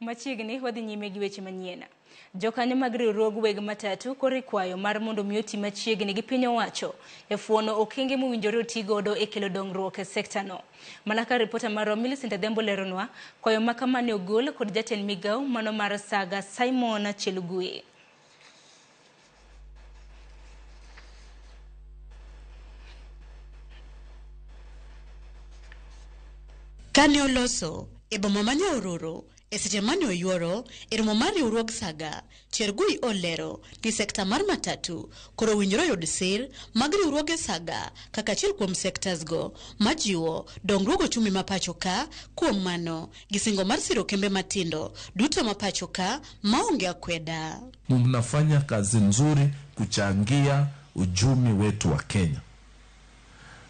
Machiegni wadhi nyime gi weche manyien. Jokanyo mag riwruog weg matatu koro ikwayo mar mondo mi oti machiegni gi piny owacho e fuono okenge mowinjore oti godo e kelo dongruok e sekta no. Mana ka ripota marwa Millicent Adhiambo leronwa, kwayo ma kama ne ogol kod jatend migawo mano mar Saga Simon Chelugui. Kane oloso e boma ma Nyahururu e seche mane oyuoro e romo mar riwruog Saga, Chergui olero ni sekta mar matatu koro owinjore oyud sir mag riwruoge Saga kaka achiel kuom sectors go majiwo dongruog ochumi ma pacho ka. Kuom mano, gisingo mar siro kembe matindo duto ma pacho ka maonge akweda. Mnafanya kazi nzuri kuchangia uchumi wetu wa Kenya,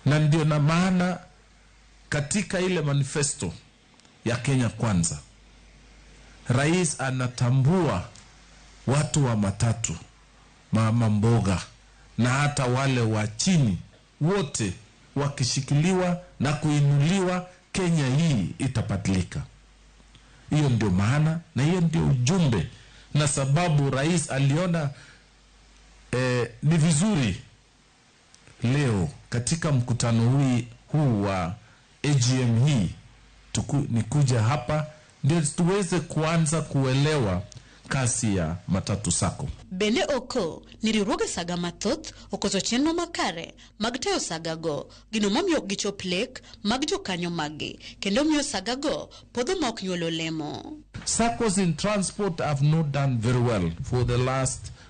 na ndio na maana katika ile manifesto ya Kenya Kwanza, rais anatambua watu wa matatu, mama mboga na hata wale wa chini, wote wakishikiliwa na kuinuliwa, Kenya hii itabadilika. Hiyo ndio maana na hiyo ndio ujumbe, na sababu rais aliona ni vizuri leo katika mkutano huu wa AGM hii nikuja hapa ndio tuweze kuanza kuelewa kasi ya matatu sako. Bende oko ni riwruoge Saga mathoth okoso chenro makare mag tayo Saga go, gino mamiyo ok gichop lek mag jokanyo maggi kendo miyo Saga go podho ma ok nyuol olemo. SACCOs in transport have not done very well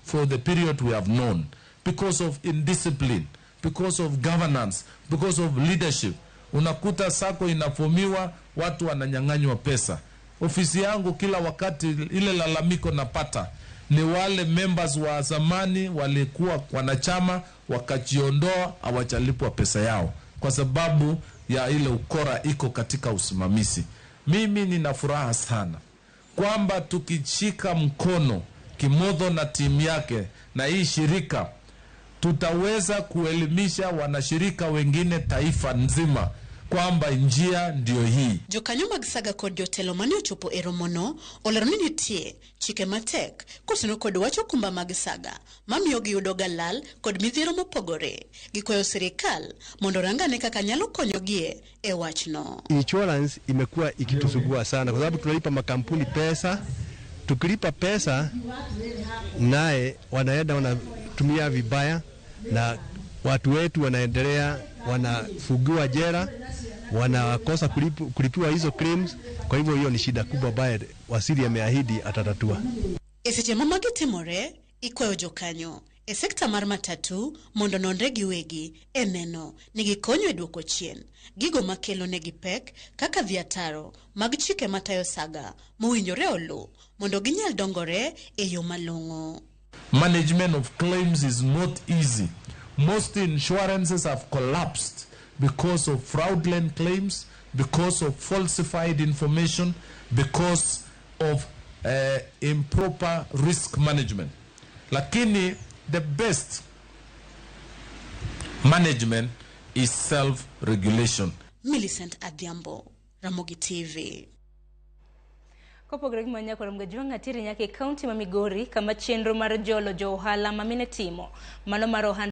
for the period we have known, because of indiscipline, because of governance, because of leadership. Unakuta SACCO inafomiwa, watu wananyang'anywa pesa. Ofisi yangu kila wakati ile lalamiko napata ni wale members wa zamani walikuwa wanachama wakajiondoa, hawajalipwa pesa yao kwa sababu ya ile ukora iko katika usimamizi. Mimi nina furaha sana kwamba tukishika mkono Kimotho na timu yake na hii shirika, tutaweza kuelimisha wanashirika wengine taifa nzima kwamba njia ndio hii. Jokanyo mag Saga kod jotelo mane ochopo e romono olero ni nitie chike matek kotenore kod wach okumba mag Saga mamiyo giyudo ga lal kod midhiero mopogore. Gikwayo sirikal mondo orangane kaka nyalo konyogie e wachno. Insurance imekuwa ikitusugua sana kwa sababu tunalipa makampuni pesa. Tukilipa pesa naye wanaenda wanatumia vibaya na watu wetu wanaendelea wanafungiwa jela, wanakosa kulipiwa hizo claims. Kwa hivyo hiyo ni shida kubwa ambayo waziri ameahidi atatatua. E seche ma magi timore, ikwayo jokanyo e sekta mar matatu mondo nonre giwegi e neno ni gikonyo e duoko chien gigo makelo negi pek kaka dhi ataro mag chike matayo Saga mowinjore olu mondo ginyal dongore e yo malong'o. Management of claims is not easy. Most insurances have collapsed because of fraudulent claims, because of falsified information, because of improper risk management. Lakini the best management is self-regulation. Millicent Adhiambo, Ramogi TV. Kopogore gi manyako Ramogi Atiri nyaka e kaunti ma Migori kama chenro mar jolo jo ohala ma mine timo mano mar ohand